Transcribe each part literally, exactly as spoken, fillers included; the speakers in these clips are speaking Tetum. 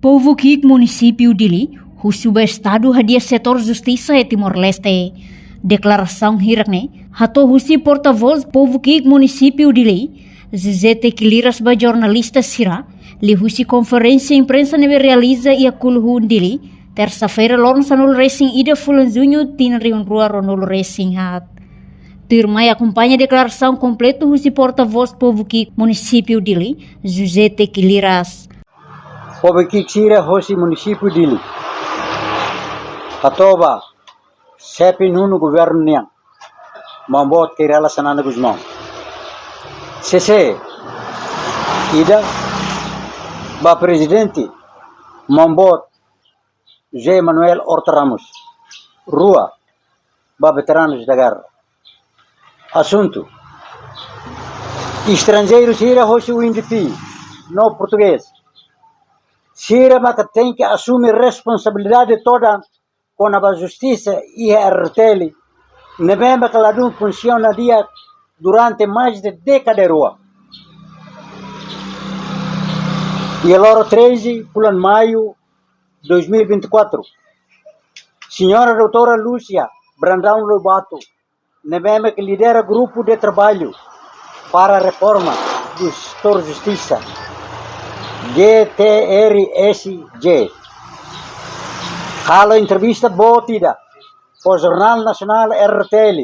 Povu ki'ik Munisípiu Dili husu ba Estadu hadi'a setór justisa iha Timor-Leste. Deklarasaun hirak-ne'e hato'o husi portavós Povu ki'ik Munisípiu Dili, José Tequiliras, ba jornalista sira liuhusi konferénsia imprensa ne'ebé realiza iha Kuluhun, Dili, tersa-feira, loron sanulu resin ida fulan Juñu, tinan rihun rua ruanulu resin haat. Tuirmai akompaña deklarasaun kompletu husi portavós Povu ki'ik Munisípiu Dili, José Tequiliras. Povu ki'ik sira hosi Munisípiu Dili hato'o ba xefe nonu governu nian, Maun Boot Kay Rala Xanana Gusmão. Sese, ida, ba Prezidente, Maun Boot José Manuel Horta Ramos. Rua, ba veteranus da guerra. Asuntu: estranjeiru sira hosi U N D P no portugés sira maka tenke asume responsabilidade todan kona-ba justisa iha R T L, ne'ebé maka ladún funsiona di'ak durante mais de dékada rua. Iha loron treze fulan Maiu dois mil e vinte e quatro, Señora Doutora Lúcia Brandão Lobato, ne'ebé maka lidera Grupu de Traballu para Reforma do Setór Justisa, G T R S J, halo entrevista boot ida ba jornál nasionál R T L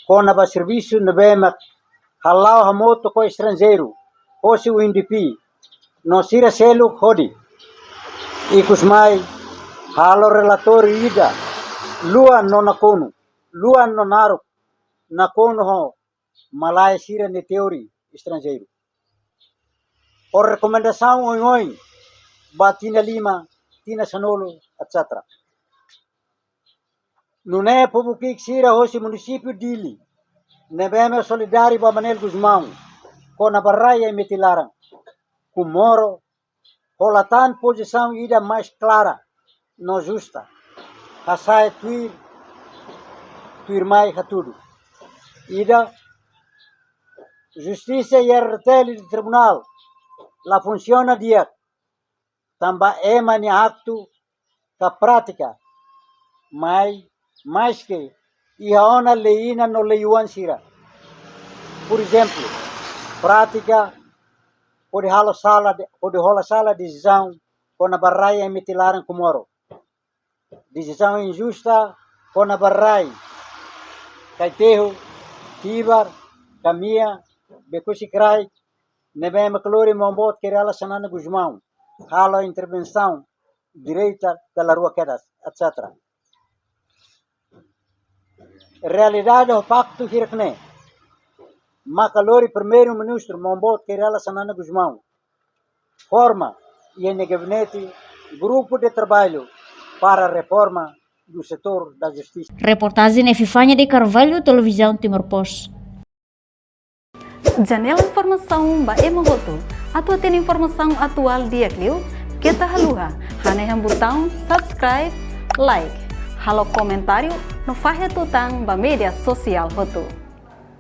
kona-ba servisu ne'ebé maka hala'o hamutuk ho estranjeiru hosi U N D P no sira seluk hodi, ikusmai, halo relatóriu ida luan no nakonu, luan no naruk, nakonu ho malae sira-nia teoria estranjeiru, ho rekomendasaun oioin ba tinan lima, tinan sanulu, et cetera. Nune'e povu ki'ik sira hosi Munisípiu Dili, ne'ebé maka solidáriu ba Manuel Gusmão kona-ba rai Aimeti Laran, Comoro, hola tan pozisaun ida mais klara no justa, hasa'e tuir, tuirmai hatudu: ida, justisa iha R T L no tribunál la funsiona di'ak, tanba ema nia aktu ka prátika mai, maske iha ona lei-inan no lei-oan sira. Por ezemplu, prátika hodi halo sala de, hodi hola sala desizaun kona-ba rai Aimeti Laran, Comoro. Desizaun injusta kona-ba rai Kaiteho, Tibar, Kamia, Bekosi-Kraik, ne'ebé maka lori Maun Boot Kay Rala Xanana Gusmão halo intervensaun direta dala rua kedas, et cetera. Realidade ho faktu hirak-ne'e maka lori Primeiru-Ministru Maun Boot Kay Rala Xanana Gusmão forma iha nia gabinete Grupu de Traballu para Reforma do Setór da Justisa. Reportajen Epifania de Carvalho, Televizaun Timor Post. Janela informasaun ba ema hotu. Atu hatene informasaun atuál di'ak liu, keta haluha hanehan butaun subscribe, like, halo komentáriu no fahe tutan ba média sosiál hotu.